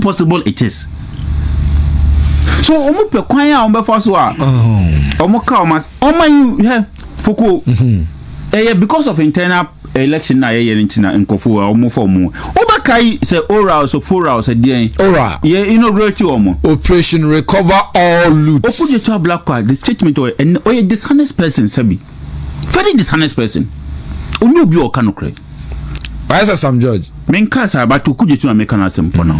possible it is. So ɔmo pɛ kwan a ɔmo bɛfa so a ɔmo ka ɔmo as ɔmo ayi hɛ foko ɛyɛ because of internal election na yɛyɛ no nti na nkɔfo a ɔmo fa ɔmo wobɛkae sɛ oral so foral sɛ deɛn. Ora. Yɛ inaugurate ɔmo. Operation Recover All Loot. Okudzeto Ablakwa, the statement ɔyɛ ɛnɛ, ɔyɛ dishonest person, sɛbi, very dishonest person. Onye obi a ɔka nokorɛ. Wayɛ sɛ Sam George. Menka saa, but Okudzeto na meka no asɛm for now.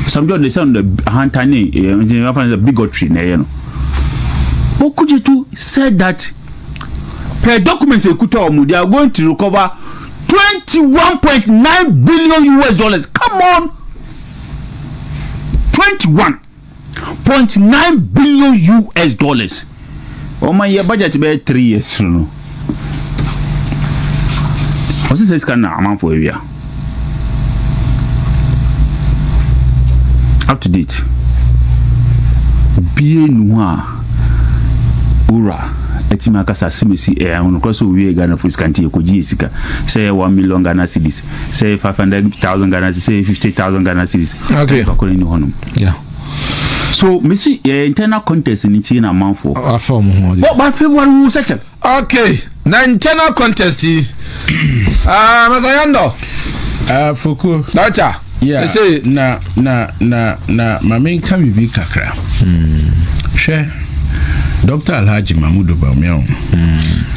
Sam George de sɛ no ahantan ne ɛɛ nti sɛ bigotry na ɛyɛ no. Okudzeto said that per documents ekuta ɔmo, they are going to recover 21.9 billion US dollars. Come on, 21.9 billion US dollars. Ɔmo yɛ budget bɛyɛ 3 years no, ɔsi sɛ sika na amanfo awia. Up to date, obie nu hɔ a wura ɛtumi akasa asemesi ɛyɛ ahonokorɔ sɛ owie Ghana fo sika nti yɛkɔgye yɛ sika, sɛ yɛ 1 million Ghana cedis, sɛ yɛ 500,000 Ghana cedis, sɛ yɛ 50,000 Ghana cedis. Bakɔ ne ni hɔnom. So mesi yɛ internal contest ni tie na amanfoɔ afa ɔmo ho. But by February we will settle. Okay, na internal contest yi, ah, Masayando. Foko. Doctor. Yeah. Ɛsɛ Na maame nka biribi kakra. Hwɛ, Dr. Alhaji Mahmudu Bawumia o.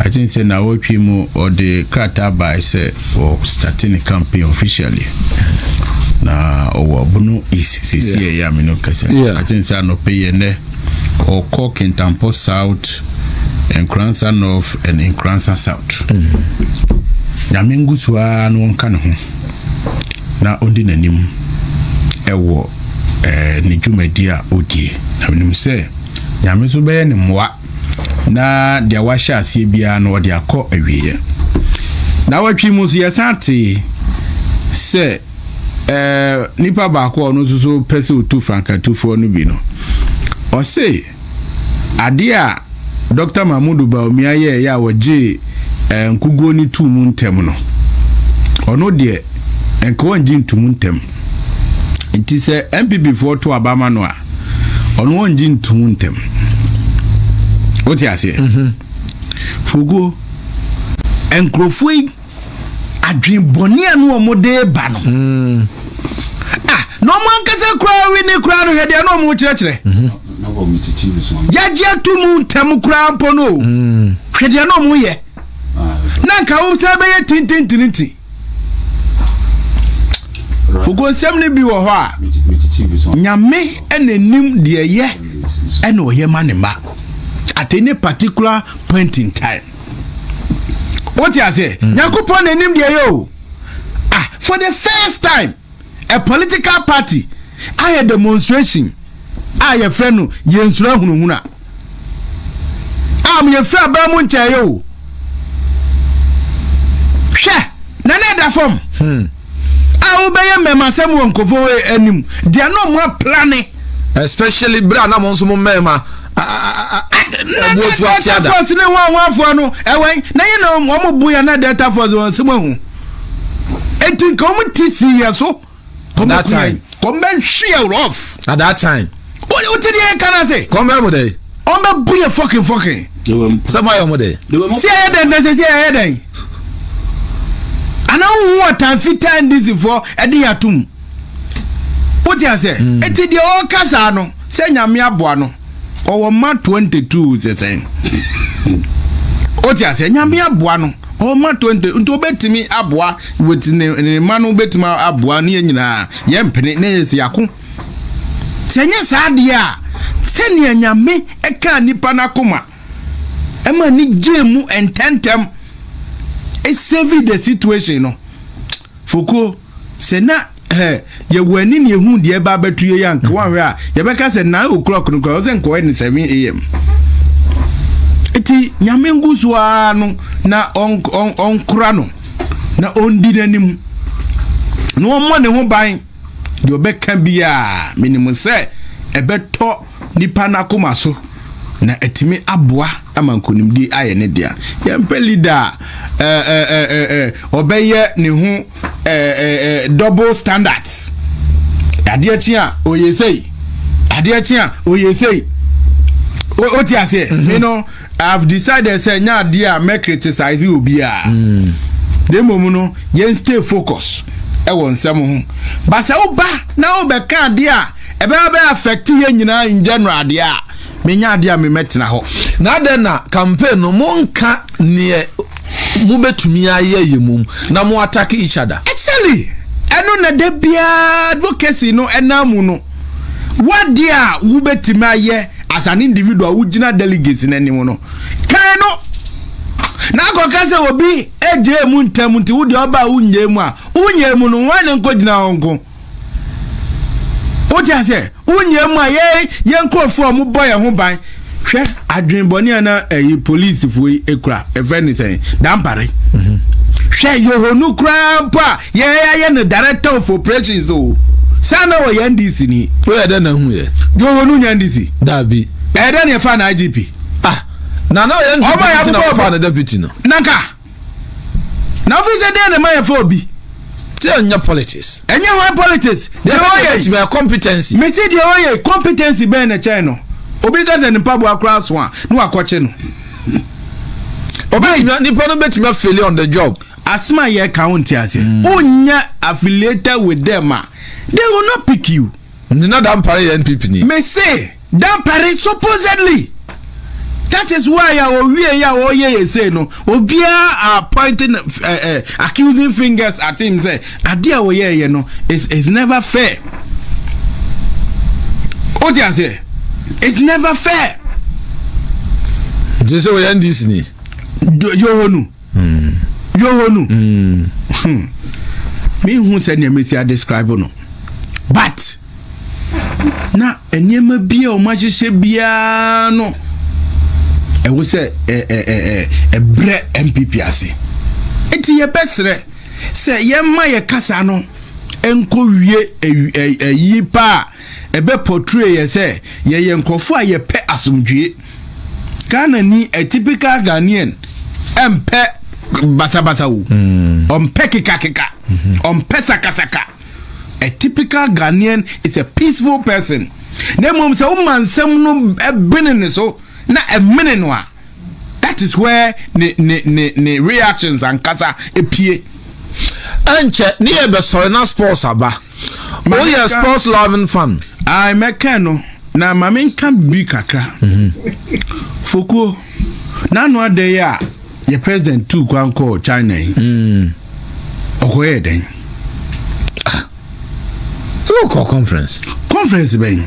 I think sɛ na wɔtwe mu ɔde krataa baa sɛ wɔ start ne campaign officially. Na ɔwɔ Bono East sisi ɛyɛ a me no kasa. I think sɛ anɔpɛ yɛ nɛ ɔkɔ Kintampo South, Nkoransa North and Nkoransa South. Nyame ngu so ara na wɔnka ne ho na ɔndi n'anim ɛwɔ ne dwumadi a ɔdie, na menim sɛ Nyame nso bɛyɛ ne mmoa na deɛ wahyɛ aseɛ biara no ɔde akɔ awieɛ. Na watwi mu nso, yɛsan te sɛ nipa baako a ɔno nso so pɛ sɛ ɔtu frankatufoɔ no bi no, ɔse adeɛ a Dr. Mahmudu Bawumia yɛɛyɛ a wɔgyee nkuguo no tuu mu ntɛm no, ɔno deɛ nka wɔngye ntomu ntɛm, nti sɛ NPP foɔ to aba ma no a, ɔno wɔngye ntomu ntɛm. Wote aseɛ? Fogo, nkurɔfoɔ yi adwenbɔne a no wɔn de ba no, ah, na wɔn ankasa koraa wi ne koraa no, hwɛ deɛ na wɔn kyerɛkyerɛ. Yagye ato mu ntɛm koraa mpo no o, hwɛ deɛ na wɔn yɛ. Na nka wo sɛ bɛyɛ tintintinti. Fogo, nsɛm no bi wɔ hɔ a, Nyame ɛna nim deɛ yɛ ɛna ɔyɛ ma ne mma at any particular point in time. Wote aseɛ? Nyankopɔn na nim deɛ yɛ o. Ah, for the first time a political party ayɛ demonstration a yɛfrɛ no Yɛnsuro Ahunahuna a yɛfiri aban mu nkyɛn yɛ o. Hwɛ na na ɛda fam a wobɛyɛ mmɛmasɛm wɔ nkɔfoɔ anim deɛ na ɔmo aplan. Especially bere a na mo nso mo mmarima na Delta Force ne wɔn ahoafoɔ no ɛwɛn na yɛ na wɔn bu yɛ na Delta Force wɔn nsɛm ahu eti nka wɔn ti si yɛ so. That time. Kɔn bɛ hwi yɛ rough. At that time. O ti deɛ yɛ kan ase. Kɔn bɛ mo dɛ. Wɔn bɛ bu yɛ fɔkin fɔkin. Sɛ mo ayɛ mo dɛ. Si ɛyɛ dɛn dɛn sɛ si ɛyɛ dɛn ana wohu ɔtan fitaa NDC foɔ ɛde yɛ atum, wote ase? Eti deɛ ɔka saa no sɛ Nyame aboa no, ɔwɔ ma 22 sɛsɛn, wote ase? Nyame aboa no, ɔwɔ ma 20 nti obetumi aboa with ne ma no, obetumi aboa ne yɛn nyinaa yɛn mpene ne yɛ si ako. Sɛ nyɛ saa deɛ a, sɛnea Nyame ɛka nipa n'akoma ɛma ne gye mu ntɛntɛm ɛsave the situation no, foko sɛ na yɛwɔ ani ne ehu deɛ ɛba abɛto yɛ yank wɔn hwɛ a, yɛbɛka sɛ 9 o'clock no koraa ɔsɛ nkɔyɛ ne 7 a.m. Eti Nyame ngu so ara no na ɔnkora no na ɔndi n'anim na ɔmmɔ ne ho ban. Deɛ ɔbɛka biara, menim sɛ ɛbɛtɔ nipa n'akoma so na ɛtumi aboa ama nkonimdi ayɛ ne dea. Yɛmpɛ leader a ɔbɛyɛ ne ho double standards. Adeɛ kye a ɔyɛ sei, adeɛ kye a ɔyɛ sei, o ti aseɛ? Me no, I have decided sɛ nyɛ adeɛ a mɛ criticize obiara, na mmom no yɛn stay focus ɛwɔ nsɛm ho ba. Sɛ woba na wobɛka adeɛ a ɛbɛyɛ bɛ affect yɛn nyinaa in general adeɛ a, menya adeɛ a memɛtena hɔ. Na adɛn na campaign no monka neɛ mobɛtumi ayɛ yɛ mum na mo attack each other? Exactly, ɛno na da biara advocacy no ɛnam mu no. Wadeɛ a wobɛtumi ayɛ as an individual, wogyina delegates n'anim no kan no na akɔka sɛ obi agye mu ntɛm nti wo deɛ ɔba a wonyɛ mu a wonyɛ mu no, wɔn ne nkɔ gyina hɔ nko. Wote asɛ? Wonyɛ mu a, yɛn nkurɔfoɔ a wɔbɔ yɛn ho ban, hwɛ adwenbɔne a na ɛyi polisifoɔ yi ekura, ɛfɛ ne sɛn, Dampare. Hwɛ Yohonu koraa mpo a yɛyɛ no director of operations o, saa na wɔyɛ NDC ni. Woyɛ dɛ na hu yɛ. Yohonu nyɛ NDC? Daabi. Ɛyɛ dɛ ne yɛfa na IGP. Ah, na ɔyɛ Ɔmo a NPP na yɛabobɔ wɔfa no deputy no. Nanka na ofi sɛ dɛn na ma yɛfa obi? Tí ɛnyɛ politics. Ɛnyɛ hwan politics? Deɛ ɔyɛ bɛtumi ayɛ competency. Mesi deɛ ɔyɛ competency bɛn na kyɛn no? Obi ka sɛ ne mpaboa koraa so a na wakɔkye no. Ɔbɛtumi, nipa no bɛtumi afail on the job. Asɛm a yɛka wo nte aseɛ. Wonyɛ affiliated with them a, they will not pick you. Nti na Dampare yɛ NPP ni? Mese Dampare, supposedly that is why a owie yɛ a ɔyɛ yɛ sei no, obiara are pointing accusing fingers at him sɛ adeɛ a ɔyɛ yɛ no is never fair. O ti aseɛ? It's never fair. Nti sɛ ɔyɛ NDC ni? Yohonu, Yohonu, mehu sɛ nea mesi a describe no, but na nneɛma bi a wɔn ahyehyɛ biara no ɛwɔ sɛ ɛ ɛ ɛ ɛbrɛ NPP ase. Eti yɛbɛsrɛ sɛ yɛmma yɛ kasa no nkɔ wie ɛyi pa a ɛbɛ portray yɛ sɛ yɛyɛ nkurɔfoɔ a yɛpɛ asomdwie. Ghana ni, a typical Ghanaian ɛmpɛ basabasa o, ɔmpɛ kekakeka, ɔmpɛ sakasaka. A typical Ghanaian is a peaceful person. Na mmom sɛ woma nsɛm no ɛbene ne so. na ɛmene no a, that is where ne reactions ankasa epie. Ɛnkyɛ ne yɛ bɛsɔre na sports aba. Woyɛ sports loving fan. Ai, mɛka no na maame nka bi kakra. Fokuo n'ano ada yi a yɛ president tu kwan kɔɔ China yi, ɔkɔyɛ dɛn? So wokɔ conference. Conference bɛn?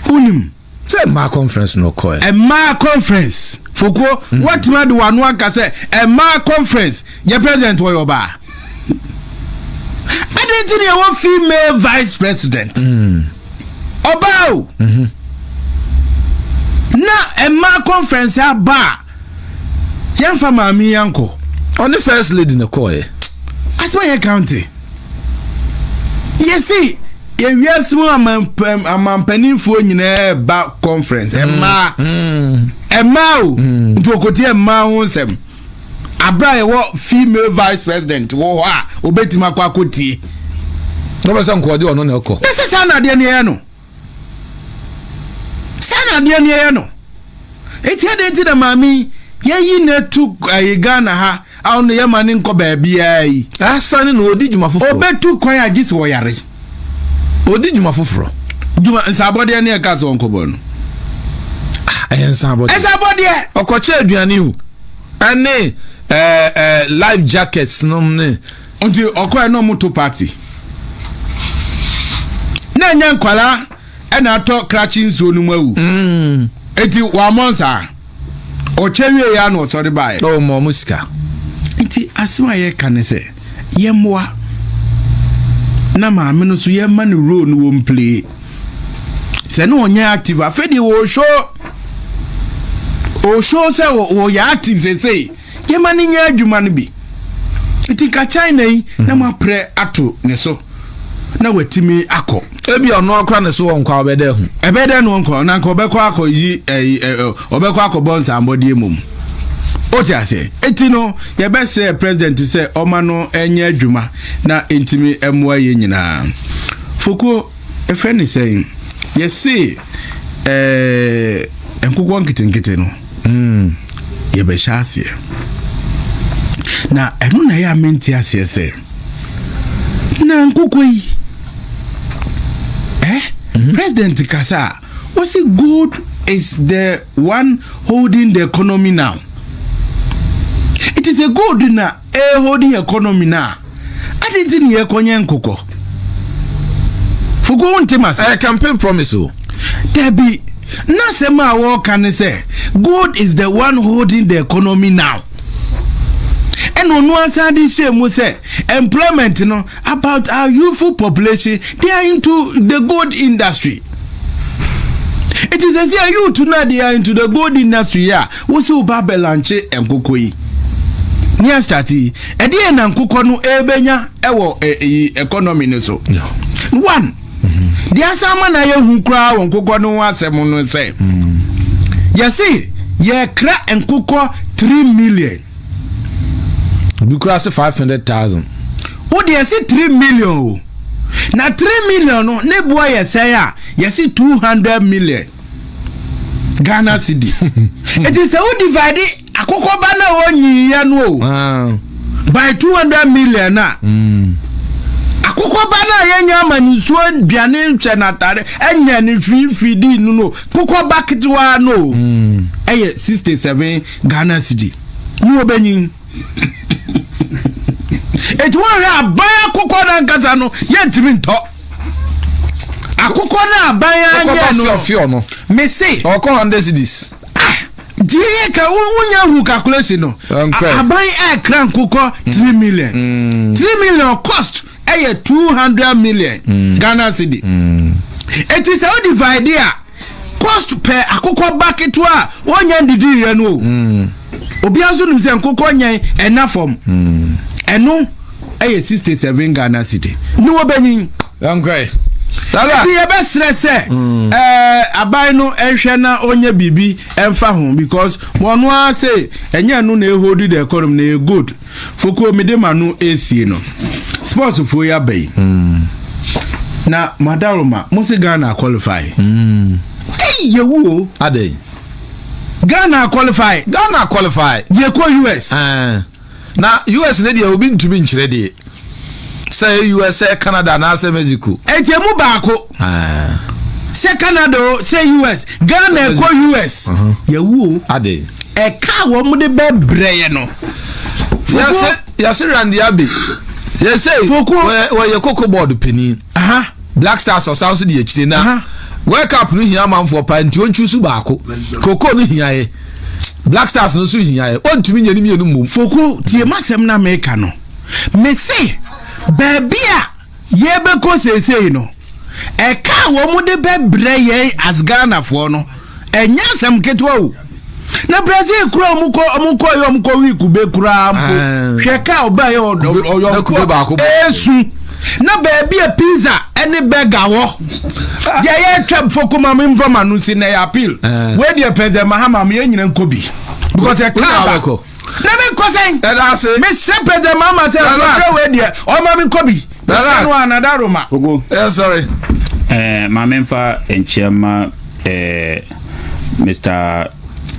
Wonim sɛ mmaa conference na ɔkɔɛ. Mmaa conference, Fokuo, wɔtumi de wano aka sɛ mmaa conference yɛ president wɔyɛ ɔbaa ɛde nti ne yɛwɔ female vice president ɔbaa o, na mmaa conference aba a yɛmfa maame yi ankɔ. Ɔne first lady na kɔɛ. Asɛm a yɛ county yɛsi yɛwiase mu amampanimfoɔ nyinaa ba conference, mmaa mmaa o, nti okotie mmaa ho nsɛm abira a yɛwɔ female vice president wɔ hɔ a obetumi akɔ akɔtie. Na ɔbɛ sɛ nkɔɔde ɔno na ɛkɔ. Ne sɛ saa na adeɛ no yɛyɛ no, saa na adeɛ no yɛyɛ no. Eti adeɛ nti na maame yi yɛyi na etu ɛyi Ghana ha a ɔno yɛ ma ne nkɔ baabiara yi. Asane na ɔdi dwuma foforɔ. Obetu kwan a gye sɛ wɔyare. Ɔdi dwuma foforɔ. Dwuma nsabɔdeɛ ne ɛka sɛ ɔnkɔbɔ no. Ɛyɛ nsabɔdeɛ. Nsabɔdeɛ. Ɔkɔkyɛ aduane o, ɛne ɛɛ ɛɛ life jackets nom ne. Nti ɔkɔɛ na ɔmo to party na ɛnyɛ nkwalaa ɛna atɔ krakye nsuo no mu awu. Eti wamɔ nsaa ɔkyɛ wie ya na ɔsɔre baeɛ. Ɔwɔ mɔ ɔmo sika. Nti asɛm a yɛka ne sɛ yɛmmoa na maame no so yɛma no role no wɔ mplay sɛ ne ɔnyɛ active. Afei deɛ wɔɔhwɛ ɔhwɛ sɛ wɔyɛ active sesei, yɛma no nyɛ adwuma no bi. Nti ka China yi na moaprɛ ato ne so na watumi akɔ. Ebi ɔno akora ne so wɔ nkwa ɔbɛdɛ ho. Ɛbɛyɛ dɛ no nkɔ na nka ɔbɛkɔ akɔ yi ɛyi ɛ ɔbɛkɔ akɔbɔ nsambɔdeɛ mom o ti ase. Eti no yɛbɛsrɛ president sɛ ɔma no ɛnyɛ adwuma na ntumi ɛmoa yɛn nyinaa. Fokuo ɛfɛ ne sɛn yɛse nkokɔ nketenkete no yɛbɛhyɛ aseɛ na ɛno na ɛyɛ a mente aseɛ sɛ na nkokɔ yi president kasa a wɔsi gold is the one holding the economy now. It is a gold na ɛ holding economy now. Adi nti ne yɛkɔnyɛ nkokɔ, Fuku, wo ntem ase. Ɛyɛ campaign promise o. Dabi, n'asɛm a wɔreka ne sɛ gold is the one holding the economy now, ɛna ɔno asan de hyɛ mu sɛ employment no, about our youthful population, they are into the gold industry. It is sɛ youth no, they are into the gold industry a wosi wo ba abɛlankye nkokɔ yi ní asate yi, ɛdeɛ na nkokɔ no ɛbɛnya ɛwɔ ɛyi economy no so. One deɛ asan ama na yɛhu koraa wɔ nkokɔ no ho asɛm no sɛ yɛse yɛkra nkokɔ 3 million. Obi kura se 500,000. Wode yɛse 3 million o, na 3 million no ne boɔ yɛ sɛn a yɛse 200 million Ghana cedi. Eti sɛ wo divide akokɔba no a wɔnyiiɛ no o by 200 million a, akokɔba no a yɛnya ama ne nsuo, aduane, nhwɛ n'atare, ɛnyɛ ne firifiri no, kokɔba ketewa no o, ɛyɛ 67 Ghana cedi ne wɔbɛnyin. Eti wɔhwɛ aban akokɔ no ankasa no, yɛntumi ntɔ akokɔ no aban anyɛ no. Fiɔfiɔ no. Mese ɔkɔ 100 cedis. Nti yɛ ka wonya hu calculation no. Ɛnkɔ. Aban ɛkra nkokɔ 3 million, 3 million cost ɛyɛ 200 million Ghana cedi. Eti sɛ o divide a, cost per akokɔ ba ketewa a wɔnya ndidi yɛ no o, obiara nso nim sɛ nkokɔ nyɛn ɛna fam, ɛno ɛyɛ 67 Ghana cedi ne wɔbɛnyin. Ɛnkɔ. Nti yɛbɛsrɛ sɛ aban no nhwɛ na ɔnyɛ biribi ɛmfa ho because wɔn ara sɛ ɛnyɛ no na ɛhold the economy na ɛyɛ gold. Foko mede ma no esie no, sports foɔ yi aba yi. Na madaroma mo se Ghana qualify. Ei, yɛwu o. Adɛn? Ghana qualify. Ghana qualify. Yɛkɔ US. Na US ne deɛ, obi ntumi nkyerɛ deɛ sɛ US, sɛ Canada anaasɛ Mexico. Eti emu baako. Sɛ Canada o, sɛ US, Ghana ɛkɔ US. Yɛwu o. Adɛn? Ɛka a wɔn de bɛbrɛ yɛ no. Yɛsɛ yɛsɛ Randy Abbey yɛsɛ wɔyɛ Cocoa Board panin. Black Stars ɔsan so de akyire na World Cup no hia amanfoɔ paa, nti ɔntwi so baako. Cocoa no hia yɛ, Black Stars no nso hia yɛ, ɔntumi nyɛ ne mmienu mmom. Foko, tie m'asɛm na meka no. Mese baabi a yɛbɛkɔ seesei no, ɛka a wɔn de bɛbrɛ yɛn as Ghanafoɔ no, ɛnyɛ asɛm ketewa o. Na Brazil kura ɔmo kɔ, ɔmo kɔ yɛ, ɔmo kɔ wi kube koraa mpo. Hwɛ ka ɔbaa yɛ ɔyɔnko esu na baabi a pizza ɛne burger wɔ deɛ yɛtwa. Foko, ma mi nfa ma no si na yɛ appeal wei deɛ, President Mahama mi yɛn nyina nkɔ bi because ɛka aba na mi nkɔ sɛn. Ɛda ase. Mi sɛ President Mahama sɛ ɔsɛ wei deɛ, ɔma mi nkɔ bi mesɛ no anada Roma. Fogo. Yeah, sorry. Maame, mfa nkyia ma Mr.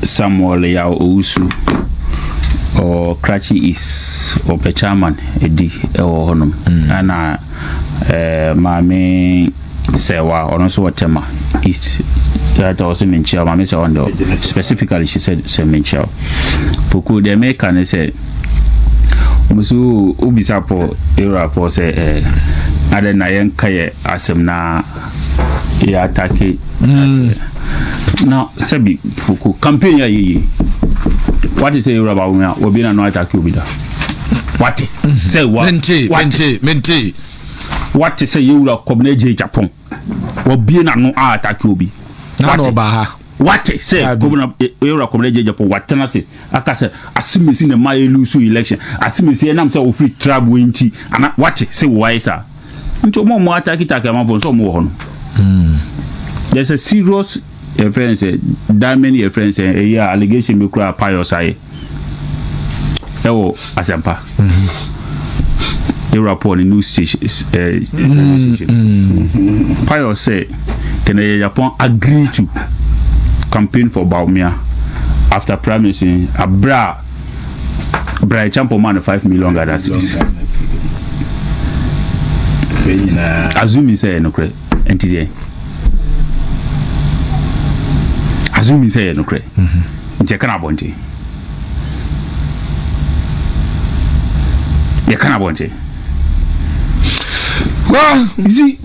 Samuel Yaw Owusu ɔ Krachi East, ɔpɛ chairman edi ɛwɔ hɔnom. Ɛna maame Sɛwa, ɔno nso wɔ Tema East. Yàtọ̀ ɔsɛ mi nkyia maame sɛ ɔno deɛ, specifically she said sɛ mi nkyia. Foko, deɛ meka ne sɛ musu obisa pɔ ewura pɔ sɛ adɛ na yɛnka yɛ asɛm na yɛ attack na sɛbi. Foko, campaign yɛ yeye, wate sɛ ewura ba wɔn a obi na no attack obi da, wate sɛ wa Mente. Wate. Mente, mente. Wate sɛ yɛwura Kwabena Agyei Agyapong wabie n'ano a attack obi? Na na Wate. ɔba ha. Wate sɛ Dabi. Kwabena yɛwura Kwabena Agyei Agyapong watena se aka sɛ asemesi na mmaa yɛ lose election, asemesi ɛnam sɛ ofiri tribe wei nti ana? Wate sɛ wɔayɛ saa? Nti ɔmo a ɔmo attack attack amanfoɔ nso, ɔmo wɔ hɔ no, there's a serious, yɛfrɛ no sɛ diamond, yɛfrɛ no sɛ ɛyɛ a allegation bi koraa Pius ayɛ ɛwɔ Asɛmpa ewura Paul ne news station, station. Pius sɛ Kennedy Agyapong agree to campaign for Bawumia after primaries abira Bryan Acheampong maa no 5 million Ghana cedis. Assuming sɛ ɛyɛ nokorɛ, nti deɛ assuming sɛ ɛyɛ nokorɛ nti ɛka no abɔnten, yɛka no abɔnten. Well, you see,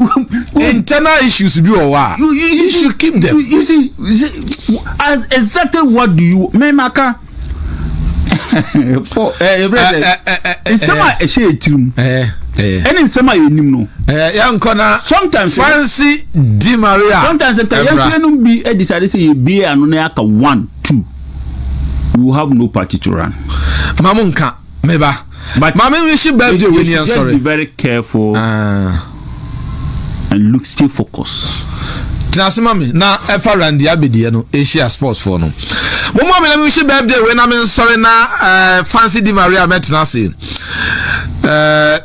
internal issues bi wɔ hɔ a you should keep them. You see, as exactly what do you me maka Paul nsɛm a ɛhyɛ yɛ tirim ɛne nsɛm a yɛnim no. Yɛnkɔ na Sometimes Fancy Di Maria. Sometimes nka yɛn Ɛbra. nso yɛnum bi decide sɛ yɛbie ano na yɛaka one two, we will have no party to run. Ma mo nka meba. But maame wish birthday we wey ni should yɛn just be sɔre. very careful and look, stay focused. Tena ase ma me na ɛfa Randy Abediɛ no, Asia Sports foɔ no. Mo mo mi na mi wish birthday wei na mi nsɔre na Fancy Di Maria mɛtena ase.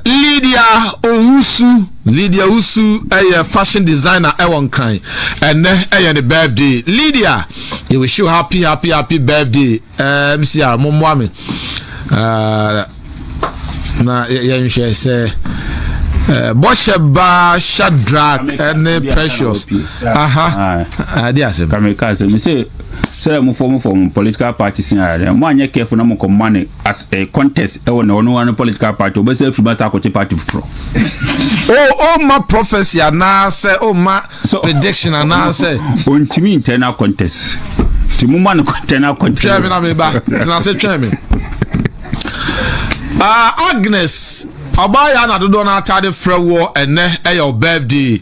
Lydia Owusu, Lydia Owusu ɛyɛ fashion designer ɛwɔ Nkran. Ɛnɛ ɛyɛ ne birthday. Lydia, you wish you happy, happy, happy birthday. MCR, mo mmoa mi. Na yɛnhwɛ sɛ bɔhyɛ ba Shadrach ɛne Precious aha ade asɛm. Kameka sɛ me sɛ mo form political party sin ara mo anyɛ careful na mo kɔ ma ne as a contest ɛwɔ na ɔno ano political party ɔbɛsɛ afiri ma sa akɔkye party foforɔ. O ma prophecy anaasɛ o ma prediction anaasɛ? Ɔntumi internal contest, nti mo ma no internal contest. Twɛn mi na mi ba, tena ase, twɛn mi. Agnes ɔbaa yɛ ana dodoɔ no atade frɛ wɔ, ɛnɛ ɛyɛ o birthday.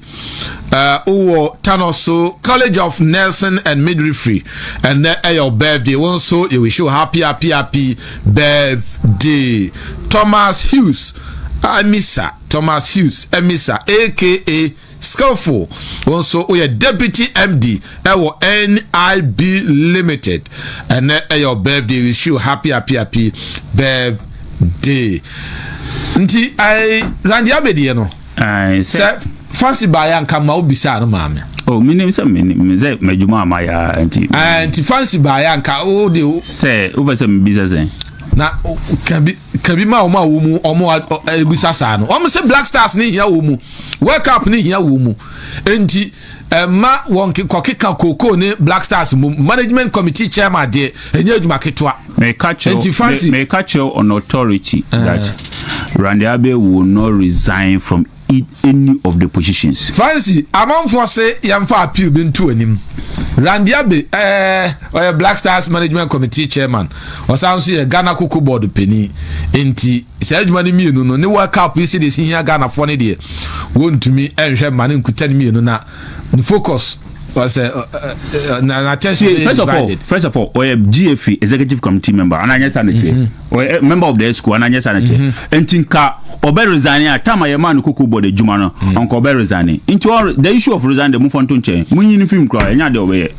Wowɔ Tanoso College of Nursing and Midwifery, ɛnɛ ɛyɛ o birthday. Wɔn nso yɛ wish you happy, happy, happy birthday. Thomas Hughes Amisa, Thomas Hughes Amisa aka Skillful, wɔn nso woyɛ deputy MD ɛwɔ NIB Limited, ɛnɛ ɛyɛ o birthday, wish you happy, happy, happy birthday. Nti ɛɛ Randy Abediɛ no Aye, sɛ. Fancy baayɛ anka ma wobisa no maame. Oh, menim sɛ menim sɛ m'adwuma ama yɛ a nti. Nti Fancy baayɛ anka wo de. Sɛ wopɛ sɛ mebisa sɛn? Na kabi kabi ma wɔn a wɔn mu wɔn ebisa saa no, wɔn sɛ Black Stars ne hia wɔn mu, World Cup ne hia wɔn mu, nti ɛma wɔn kɔkeka kookoo ne Black Stars mu management committee chairman deɛ, ɛnyɛ adwuma ketewa. Meka kyerɛw, meka kyerɛw on authority that Randy Abbey will not resign from any of the positions. Fancy, amanfoɔ se yɛmfa appeal bi nto anim. Randy Abbey, ɔyɛ Black Stars management committee chairman, ɔsan nso yɛ Ghana Cocoa Board panin, nti saa adwuma no mmienu no ne World Cup yi si de si hia Ghanafoɔ no deɛ, wɔntumi nhwɛ ma ne nkuta no mmienu na ne focus ɔsɛ na attention. See, first of all, first of all, ɔyɛ GFA executive committee member ana nyɛ sa ne kyɛ? Ɔyɛ member of the exco ana nyɛ sa ne kyɛ? Nti nka ɔbɛ resign a, time a yɛ maa no Cocoa Board adwuma no, ɔnka ɔbɛ resign. Nti the issue of resign de, mo fɔ nto nkyɛn, mo nyi ne film kura, ɛnyɛ adeɛ ɔbɛyɛ.